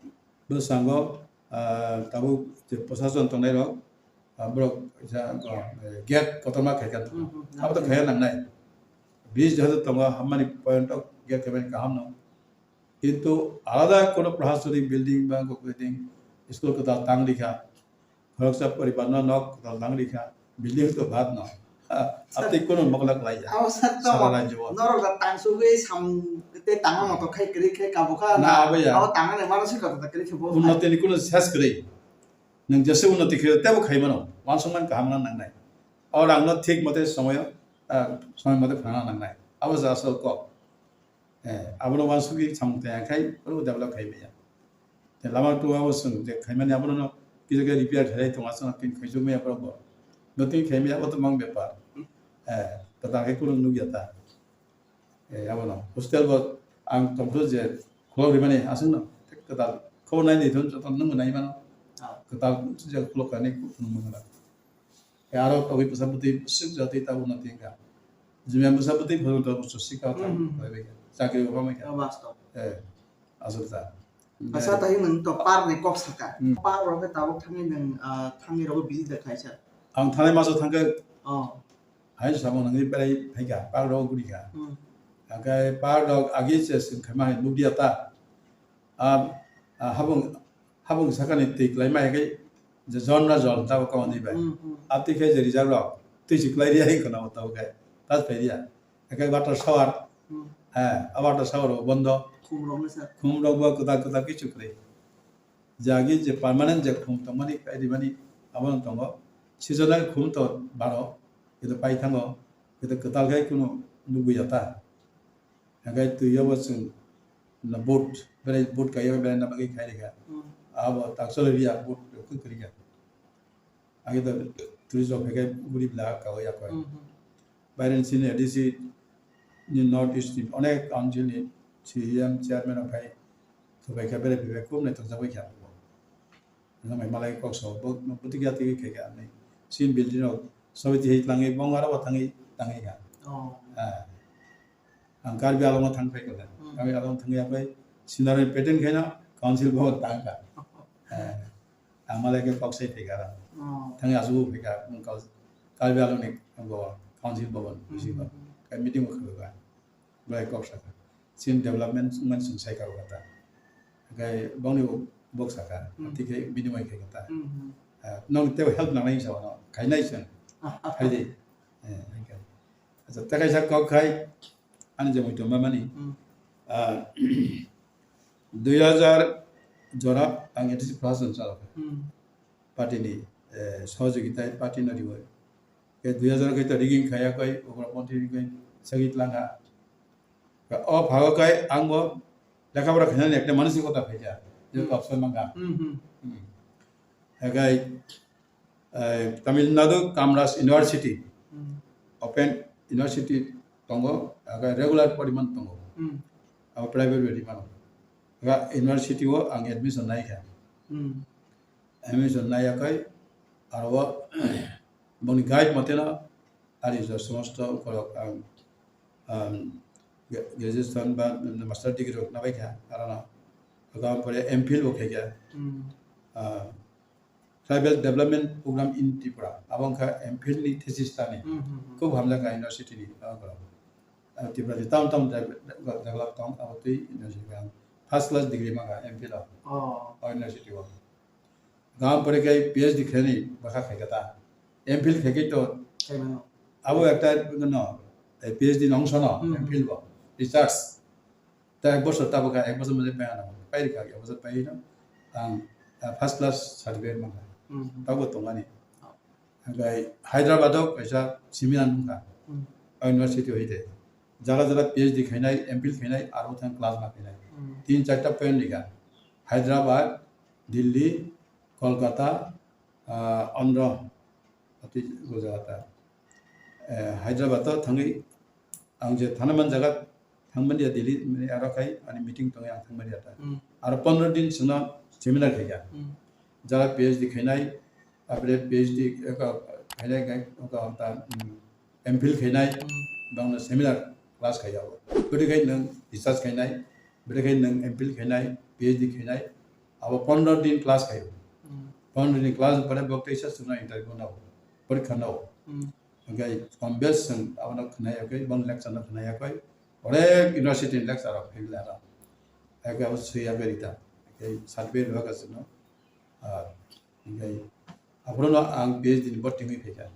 bwskango, ah, tabuk je prosason tongnai rok, ah, borok ja, ah, gate kotorma khaikha. Hmm, hmm. Abo to khaiya nangnai. Bridge jehetu tongo, hammani point o gate khaimani kaham no. Kintu alada kono prosasonik building ba building, school kwtal tang rikha. Khoroksa poribar no nok kwtal tang rikha, building to bad no. Ha, atwi kunu mokla kwlai ya. Abo sat to. Sara rajyo o. Norok da tang sugwi sam te tanga moto khai kwrwi khe kabo kha na. Na, abo ya. Abo tanga ni mano se kota kwrwi khe bo. Unnoti ni kunu ses kwrwi. Nwng jesa unnoti khe tebo khai mano. Wansukmani kaham wngna nangnai. O rang no thik mote somoyo, ah, somoi mote phana nangnai. Abo ja asol kok. Eh, abono wansugwi samung tangya khai, oro develop khai maya. Te lama tu abo chwng je khaimani abono no kisa khe repair khailai tongo, aswk no tin khaijak maya borok bo. No tin khai maya, abo to mang bepar. Eh, kwtal khe kunu nukya ta. Eh, abono. Hostel bo ang tongphuru je khulok rimani aswkno. Kwtal khobor nai di thun joto nwng bo nai mano. Ah. Kwtal je khulok kani khulok mano. Eh, aro togwi bwsa bwtwi swk jatwi ta unnoti wngkha. Jumia bwsa bwtwi phuru to usso sika thang Hmm, hmm. bai bai kha. Chakri bo pamai kha. Oh, bastob. Eh, aswk ta. Asa tahi nwng to park ni kok saka. Hmm. Park rok khe tabuk thangwi nwng, ah, thangwi rogo visit da khaisa. Ang thanai maso thangkhe Oh. hai samung nangwi berai phaikha, park rogo gurikha. Hmm. Hake park rok agi se swng khaima hai nukya ta. Ah, ah, habung, habung sakani twi kwlaima hai khe je jol na jol ta kok ni bai. Hmm, hmm. Abtwi khe je rijak rok twi si kwlai riya hai khwna o tabuk khe. Tas phai riya. Hake water shower. Hmm. Eh, a water shower bo bondo. Khum rok no sir. Khum rok bo kwtal kwtal kichu kwrwi. Jagi je permanent je khum tongmani, kai rimani, abono tongo. Seasonal khum to baro, kito pai thango, kito kwtal khai kunu nugwi ya ta. Hake twi yobo chwng na boat, berai boat kai yobo berai na bagwi khai rikha. Hmm. Abo taksol area boat rok kwrwi kha. Age to tourist rok phaikhai guri bla kawi yakoi. Mhm. Baireni sini A D C ni North East ni onek council ni C E M chairman rok phai, to phaikhai berai phaikhai khub naithok jak bai kha. Nang mai malai kok so bo, bo tigi tigi khe khe ani. Sin building rok sobi tihai tlangi bong aro bo thangi, thangi kha. Oh. Ah. Ang Karbi Anglong thang phai kha. Hmm. Karbi Anglong thang ya bai sinaroi pattern khaina council bo tang kha. Ah. Ang malai khe kok sai phai kha. Oh. Thang ya su phai kha, ang kau-, Karbi Anglong ni bo council bo, hmm, bisi bo. Hmm. Kai meeting bo kha. Belai kok saka. Chini development wngmani chwng sai kha o kha ta. Hwnkhe bongni bo bok saka. Hmm. Tei khe bini mai khe kha ta. Hmm, hmm. Ah, nong tei help nangnai sa no. Khainai chwng. Ah, ah, ah. Khaidi. Eh, hwnkhe. Acha, tei kaisa kok khai ani je muitu mamani. Hmm. Ah, dui hajar jora ang A D C plus on chalok. Hmm. Party ni, eh, sohojogita party no riwi. Ke dui hajar kai to rigging khaya kai, okra montri rigging sagit langha. Ka o phago kai ang bo lekha pora khainani ekta manusikota phaikha. Je Hmm. option mangkha. Hmm, hmm. Hmm. Hagai, eh, Tamil Nadu Commerce University, Hmm. Open University tongo, hagai regular poriman tongo. Hmm. Abo private bai rimano. Haga university o ang admission naikha. Hmm. Admission naiyakhai, aro o boni guide moteno ari je somosto borok ang, um, gra-, graduation ba master degree rok nabaikha, arono. Haga pore M Phil bo khaikha. Hmm. Ah, Tribal Development Program in Tripura. Abo wngkha M Phil ni thesis tani. Hmm, hmm, hmm. Khub hamjakha university ni, ah, borok. Ah, Tripura ni tam tam de-, de-, develop tong, abo twi university ang first class degree mangkha M Phil o. Oh. O university o. Gam pore khe P H D khlainani bwkha khaikha ta. M Phil khaikhe to Khaimano. Abo ekta no, eh, P H D nong sono, Hmm. M Phil bo, research. Ta ek bosor tabuk kha, ek bosor mane pai ano. Pai rikha, ek bosor pai no. Ang, ah, first class certificate mangkha. Hmm. Tabuk tongmani. Hwnkhe Hyderabad o kaisa seminar wngkha. Hmm. O university o hite. Jala jala P H D khainai, M Phil khainai, aro thang class ma khainai. Hmm. Tin charta point rikha. Hyderabad, Delhi, Kolkata, ah, Andhra, ati Gujarat. Eh, Hyderabad o thangwi ang je thana man jaga thangmani ya Delhi, mane aro khai ani meeting tongwi ang thangmani ya ta. Hmm. Aro pondro din sino seminar khaikha. Hmm. Jara P H D khainai, apre P H D eka khainai, eka ta, hmm, M Phil khainai, Hmm. bangno seminar class khaiyao. Bwdwi khai nwng research khainai, bwdwi khai nwng M Phil khainai, P H D khainai, abo pondro din class khaio. Hmm. Pondro din class pore bo teisa chwngno interview nao, porikha nao. Hmm. Hwnkhe kom bes chwng abono khwnai yakwi, boni lecture no khwnai yakwi, onek university ni lecture rok phai lai ano. Hwnkhe abo swiya berita, hwnkhe certificate rwkha chwngno. Ah, Hingke aphuru no ang P H D ni bo tingwi phaikha.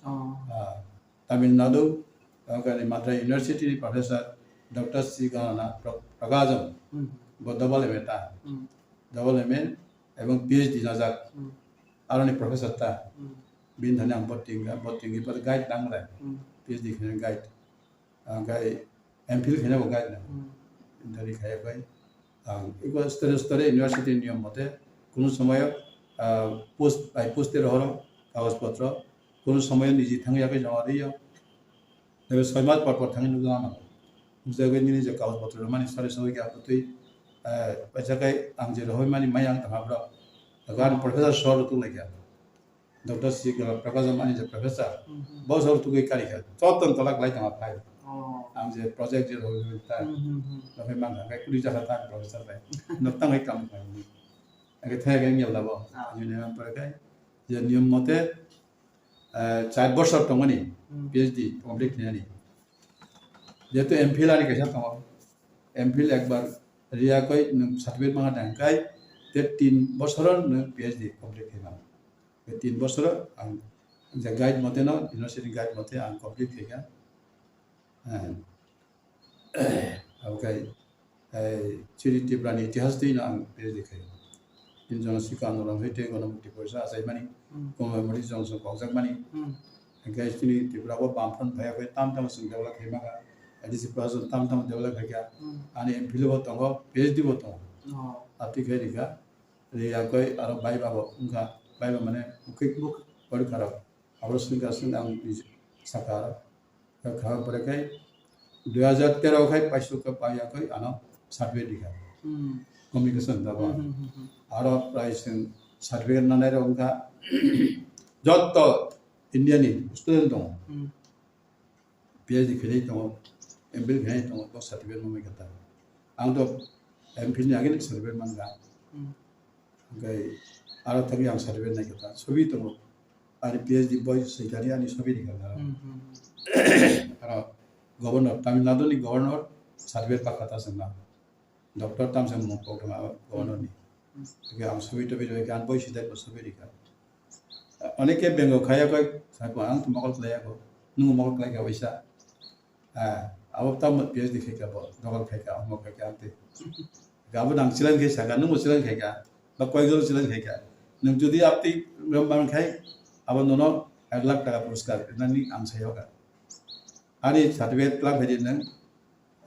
Oh. Ah, Tamil Nadu, ah, kani Madras University ni Professor Doctor C Ganana Pro-, Prakajan, Hmm. bo double M A ta. Hmm. Double M A ebong P H D najak. Hmm. Aroni professor ta. Hmm. Bini thani ang bo tingkha, bo tingwi bo guide nang lai. Hmm. P H D khwna guide. Ang khai M Phil khaina bo guide nang. Hmm. Dari khaya khai. Ang iko stare stare university niyom mote, kunu somoyo, ah, post by post e rohoro, kagoj potro, kunu somoyo niji thangwi yakhe joma riyo. Tebe soi mas por por thangwi nukjagna nango. Bujagwi nini je kagoj potro rwmani sori sori khe abotwi, eh, paisa khe ang je rohormani maya wng tongkha borok. Gan professor sor rw tonglaikha. Doctor si khe professor mani je professor. Hmm, hmm. Bo sor tugwi karikha. Joto tola kwlai tongkha phai. Oh. Ang je project je rohormani ta. Hmm, hmm, hmm. Rohormani khe kuri jakha ta professor bai. Nok tang hai kam kha. Ang khe thaya khe ngyal labo. Ah. Ani niyom pore khe je niyom mote, eh, char bosor tongmani Hmm. P H D complete khainani. Jehetu M Phil ani kaisa tongo. M Phil ekbar riya koi nwng certificate mangha tang kai, te tin bosoro nwng P H D complete khaimano. Te tin bosoro ang je guide mote no, university guide mote ang complete khaikha. Eh, abo khe, eh, chini Tripura ni itihas twi no ang P H D khai. Tin jon sikha andolon hai tei gono mukti porisa achaimani, Hmm. commemorative jon song kokjakmani. Hmm. Hingkhe chini Tripura o Bamfront phaiya khe tam tam chwng develop khai maka, A D C Prashan tam tam develop khai kha. Hmm. Ani M Phil bo tongo, P H D bo tongo. Oh. Ati khai rikha, riya koi aro bai ba bo wngkha, bai ba mane bukik buk porikha rok. Abo swngkha swng ang niji sakha aro. Kha pore khai dui hajar tero khai paisuk khe paiya khe ano certificate rikha. Hmm. Communication da ba. Hmm, hmm, hmm, hmm. Aro prai swng certificate nanai rok wngkha jotto India ni student tongo. Hmm. P H D khainai tongo, M Phil khainai tongo, bo certificate manwi kha ta. Ang to M Phil ni agini certificate mankha. Hmm. Hingkhe aro thangwi ang certificate nai kha ta. Sobi tongo. Ani P H D boi swikani ani sobi rikha ta. Hmm, hmm, hmm. Aro governor, Tamil Nadu ni governor certificate pakha ta chwngno. Doctor tamsa mung koktwma o governor ni. Hmm. Hingkhe ang sobi tobi rikha, ang boi sidai bo sobi rikha. Oneke bengo khaya koi, sabo ang to mokol khlai ako. Nung mokol khlai kha waisa. Ah, abo tamo P H D khai kha bo, dokol khai kha, omo khai kha, amtwi. Gabo nang challenge khai saka, nungbo challenge khai kha, ba koyekjon challenge khai kha. Nung jodi aptwi rom bang khai, abo nono ek lakh taka puraskar, nani ang sai hoka. Ani certificate lang khai di nung,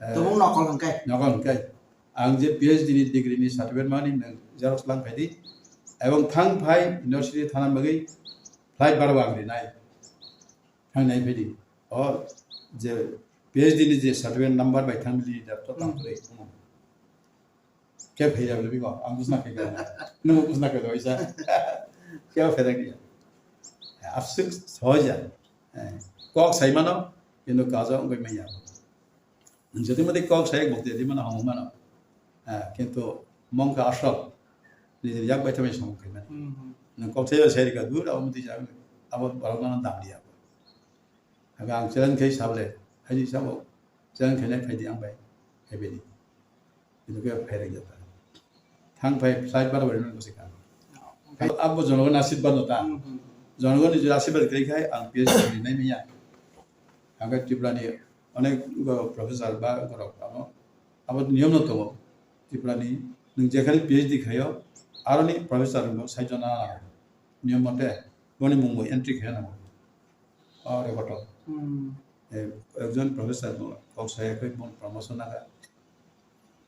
eh, Tubung nokol hwnkhe? Nokol hwnkhe. Ang je P H D ni degree ni certificate mani nung xerox lang khai di. Ebong thang phai university thana bagwi flight bara bo ang rinai. Thang nai phai di. O je P H D ni je certificate number bai thang di da to tang Hmm. phai. Khe phai ya bibo, ang bujna khai kha. Nung bujna khai waisa. Khe phai da ya. Absik soja. Eh, kok sai mano, kintu kajo wngwi manya. Nwng jodi modi kok sai bokti di mano, hamo mano. Eh, kintu mongkha aswk. Nijini yak bai thamai samung khai mani. Hmm, hmm. Nwng kok sai sai rika dur, abo mudi jang, abo borok no dam dia. Aga ang challenge khai sable, hai di sabo, challenge khainai phai di ang bai, hai bai di. Itu khe phairek jata. Thang phai flight bara bari nang bwsai kha. Abo jonogoni asirwad no ta. Hmm, hmm, hmm. Jonogoni je asirwad kwrwi khai ang P H D rinai manya. Ang khe Tripura ni onek go professor ba gorok abo, abo niyom no tongo. Tripura ni nwng jekhani P H D khaio, aroni professor no sai jona niyom mote boni mung bo entry khaina nango. O record o. Hmm. Eh, ekjon professor bo kok saya khe bo promotion naka.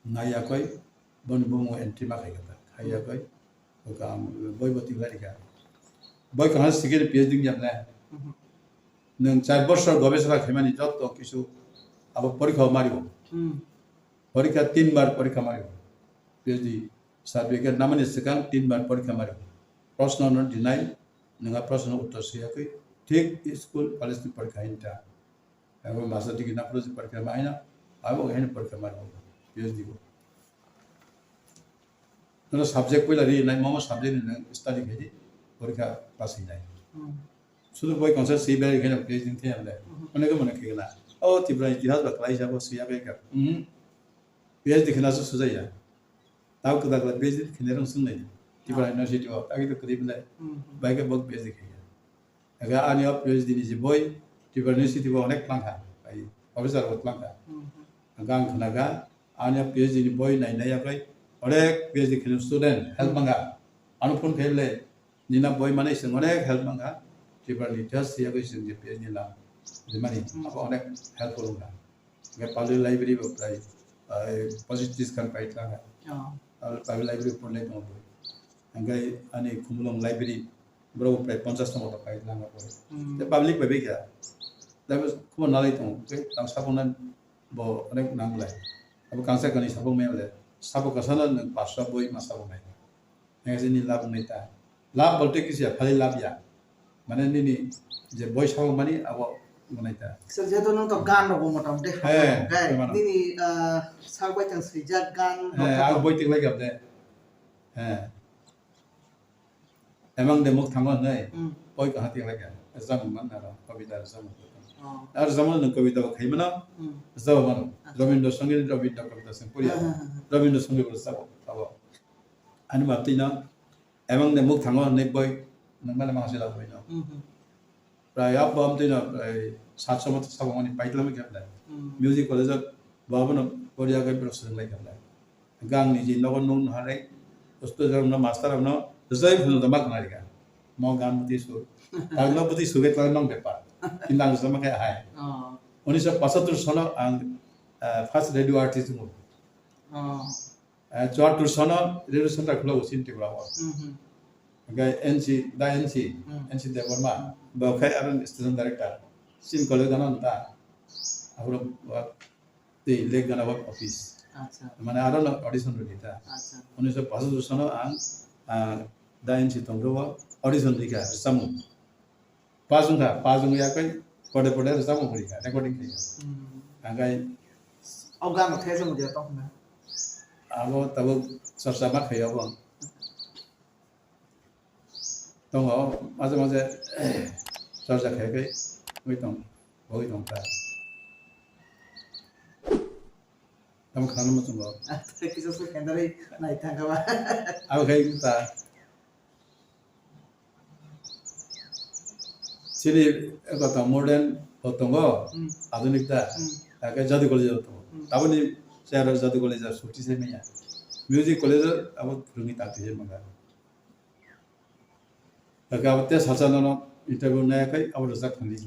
Naiya koi boni bumung entry ma khai kha. Khaiya koi, o kam boi bo tingla rikha. Boi kaham sikhe P H D ngyam ne. Mhm. Nwng char bosor gobesona khaimani jotto kisu abo porikha o mari bo. Hmm. Porikha tin bar porikha mari bo. P H D certificate namani swkang tin bar porikha mari bo. Proshno no dinai, nwng a proshno uttor siyakwi thik school college ni porikha hinta. Abo master degree na phuru porikha ma haino, abo haino porikha ma rwo, P H D bo. Nono subject puila ri nai, momo subject ni nang study khai di, porikha pass hinai. Hmm. Sudu boi kongsa si bai khai na P H D khai amle. Hmm. Mane ko mane khai na. O Tripura itihas ba klai jabo siya bai ka. Hmm. P H D khna su sujaya. Tao kwtal kwtal P H D khainai rok swng nai di. Tripura University o, agi to kwrwi belai. Hmm, hmm. Bai khe bo P H D khaikha. Aga ani o P H D ni je boi, Tripura University bo onek twlang kha. Ai, professor bo twlang kha. Hmm, hmm. Aga ang khna kha, ani o P H D ni boi nai nai yakhai, onek P H D khainai student help Hmm. manga. Ano phone khai belai, Nina boi mane chwng onek help mankha, Tripura ni just siyagwi chwng je P H D ni lam rimani, Hmm. abo onek helpful wngkha. Hingkhe public library bo prai, ah, positive khan pai tlangkha. Oh. Abo public library pornai tongo boi. Hingkhe ani Khumulwng library, borok bo prai ponchash tongo pai tlangkha boi. Hmm. Tei public bai bai kha. Tei bo khumui nalai tongo, tei tang sabuknai bo onek nang lai. Abo kangsa kani sabuk mai le, sabuk kasano nwng paswa boi ma sabuk mai. Nang sini lab nai ta. Lab bolte kisi ya, khali lab ya. Mane nini je boi sabuk mani abo nai ta. Sir, jehetu nwng to gan rogo motamoti He, hamjak, hai? Emang. Nini, ah, sak bai tang swijak gan He, rok ang to boi tik lai gab de. He. Emang de muk thango nai. Hmm. Boi kaha tik lai gab. Jam man na ro, kobita jam. Oh. Ar jam nwng kobita bo khai mano. Hmm. Jam mano. Acha. Rabindra Sangeet, Rabindra kobita sing puri. Ha, ha, ha, ha. Rabindra Sangeet bo sabo, sabo. Ani mapti na, emang de muk thango hinwi boi, nwng mane mangsi lab boi no. Mhm. Prai abo amtwi no, prai satso motho sabo mani paitla mi khe phlai. Mhm. Music college o bo abono poriya khe borok swrwng lai khe phlai. Gang ni je nogo nung nuhare, usto jor no master no, jai phunu dama khna rika. Mo gan muti su. Tang no buti su khe tang nong bepar. Kintu ang sama khe hai. Oh. Unisho pochattor sono ang, eh, first radio artist mo. Oh. Eh, chuattor sono radio center khulo Western Tripura o. Mhm. Hingke N C, da N C, Hmm. N C Debbarma, bo khai aro station director. Sin college gana ta. Abro, wa, tei lek gana wa office. Acha. Mane aro no audition rwdi ta. Acha. Unisho pochattor sono ang, ah, da N C tongro audition rika, samung. Pas wngkha, pas wngya khe pode pode rwchapmung pori kha, recording khlai kha. Hmm. Hingke O gano thaichung dia tong hwnna. Abo tabuk chorcha ma khaio abo. Tongo, maje maje chorcha khai khai wi tong, wi tong ta. Tamo khana muchungo. Kisa su khendarwi nai thangkha ba. Abo khai ta. Chini ekota modern bo tongo, Hmm. adhunik ta, Hmm. ake jadu college o tongo. Hmm. Taboni chair o jadu college o suti se manya. Music college o abo phwrwngwi ta twi se manga. Ake abo te sacha nono interview nai kai abo rwchap thangdi.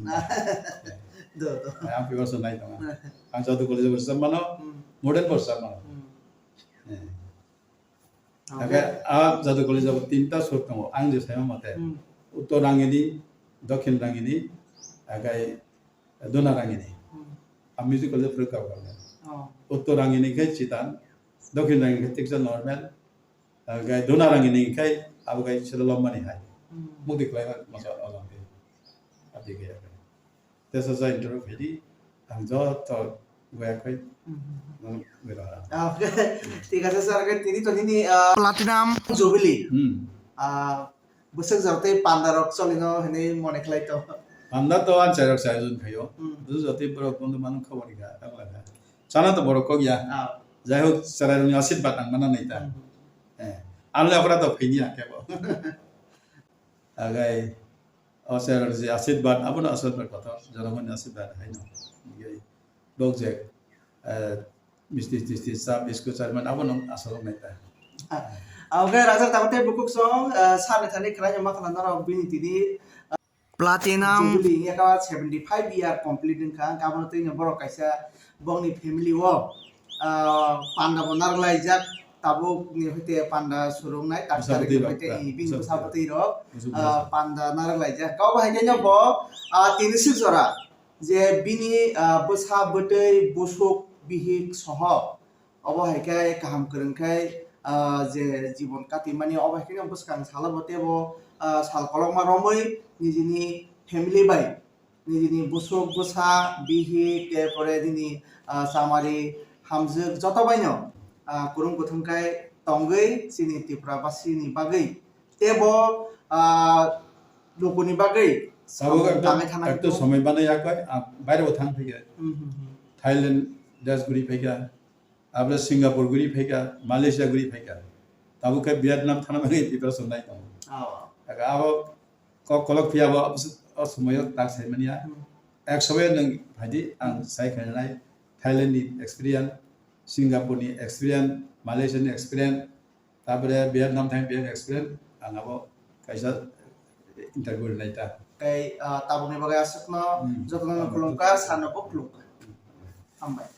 Do, do. Ang pibar so nai tongo. Ang jadu college o rwchap mano, Hmm. modern bo rwchap mano. Hmm. Eh. Ake a jadu college o tinta sur tongo, ang je saima mate. Hmm. Uttor Rangini, Dokhin Rangini, ake Dona Rangini. Hmm. A music college phwrwk kha. Oh. Uttor Rangini khe chitan, Dokhin Rangini khe tiksa normal, ake Dona Rangini khe abo khe silo lommani hai. Hmm. Mukti khlai ma masa alam khe. Ati khe. Tesa sa interview khaidi, ang joto waya khai, Mhm. nang wela. Ah, okay. Thik ase, sir, ke tini to nini, ah, Platinum Jubilee. Hmm. Ah, bwswk jora tei panda rok cholino hinwi mone khlai to. Panda to ang chai rok chai jun khayo. Hmm. Bwswk jora tei borok bondhu manung kha boni kha, ang la kha. Chana to borok kok ya. Ah. Jai hok, chwrai rokni asirwad ang mana nai ta. Hmm. Eh. Ang le okra to phini ya kebo. Agai, o chwrai rok je asirwad, abono asirwad kotor, jonomoni asirwad haino. Agai, bok je, eh, misti tisti, cha, biscuit, charman, abono aswk nai ta. Ah, okay, Rajar, tamo tei bukhuk song, eh, sani thani khwlai ma khwlai norok bini tini, eh, Platinum Jubilee wngya ka seventy five year complete wngkha, hwnkhe abono twi borok kaisa bongni family o, ah, panda bo narwk laijak, tabuk ni hoite panda surungnai, tak Bwsa tarik ni bwtwi rok, hoite ta. Bini Bwsa bwsa bwtwi. Bwtwi rok, Bwsa ah, bwtwi. Panda narwk laijak. Kok bo hai khe no bo, ah, tini sik jora je bini, ah, bwsa bwtwi busuk bihik soho obo hai khe kaham kwrwng khe, ah, je jibon katimani obo hai khe no bwskang salo bo teibo, ah, sal kolokma romwi nijini family bai nijini busuk bwsa, bihik, er pore nini, ah, chamari, hamjwk joto baino, ah, kwrwng kwthwng khe tongwi chini Tripura basini bagwi teibo, ah, lukuni bagwi Abo samung ekta, tangwi thangna ekta khe somoi banai yakoi, ah, baire bo thang phaikha. Hmm, hmm, hmm. Thailand desh guri phaikha, abra Singapore guri phaikha, Malaysia guri phaikha. Tabuk khe Vietnam thana bagwi preparation nai tongo. Oh. Abo kok kolok phiya bo o somoyo tak sai manya. Hmm. Ek somoyo nwng phaidi ang Hmm. sai khainai Thailand ni experience, Singapore ni experience, Malaysia ni experience, tabore Vietnam thang Vietnam experience ang abo kaisa interview rinai ta. Tei, ah, tabukni bagwi aswkno Hmm. jotono Tabuk. Khulumkha, sano bo khulumkha. Hambai.